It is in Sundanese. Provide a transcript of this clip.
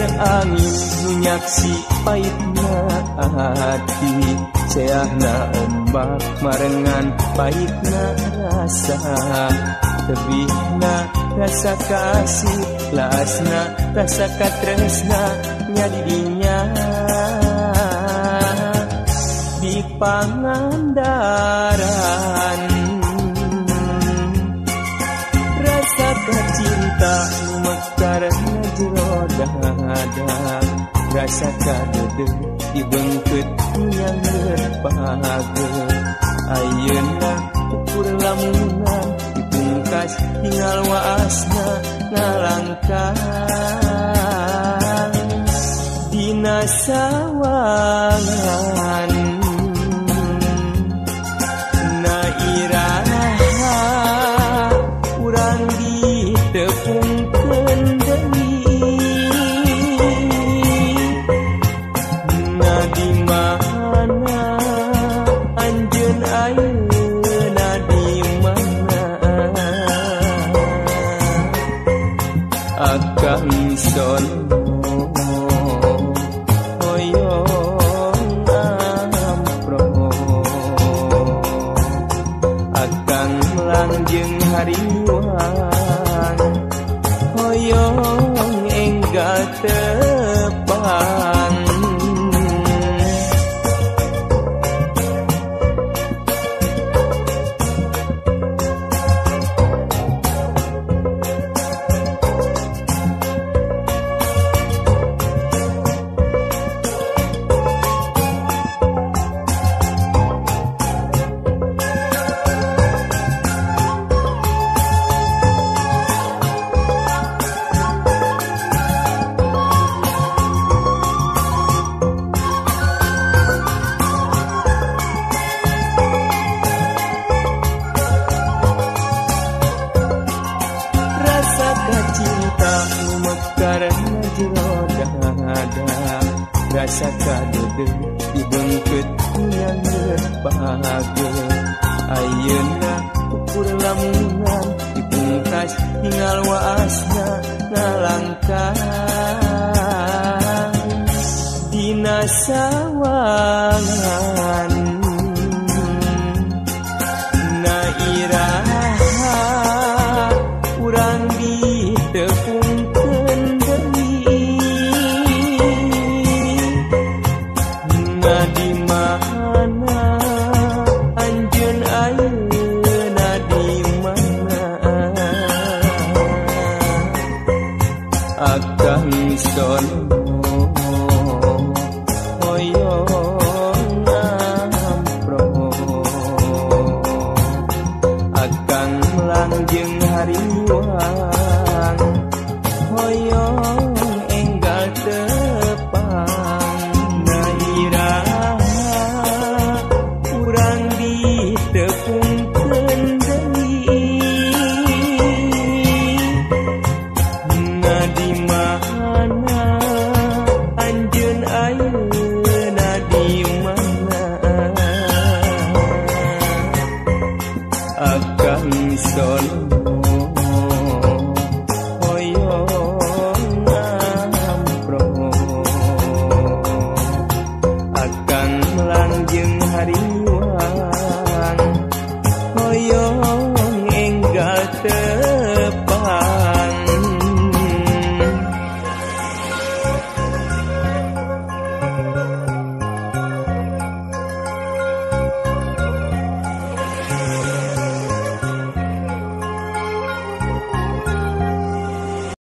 Angin nu nyaksi pahitna hati seahna ombak marengan pahitna rasa tebihna rasa kasih laasna rasa katresna nya didinya di Pangandaran rasa kacinta nu mekar na jero dada rasa kadeudeut dibengkeut nyangeur pageuh ayeuna ukur lamunan dipungkas tinggal waasna ngalangkah dina sawangan na iraha urang ditepungkeun deui na di mana anjeun ayeuna di mana akang sono hoyong ampro akang langjeng hariwang hoyong enggal tepang. Cinta nu mekar na jero dada rasa kadeudeut dibengkeut nyangeur pageuh ayeuna ukur lamunan dipungkas tinggal waasna ngalangkah dina sawangan na iraha urang ditepungkeun deui na di mana anjeun ayeuna di mana akang sono.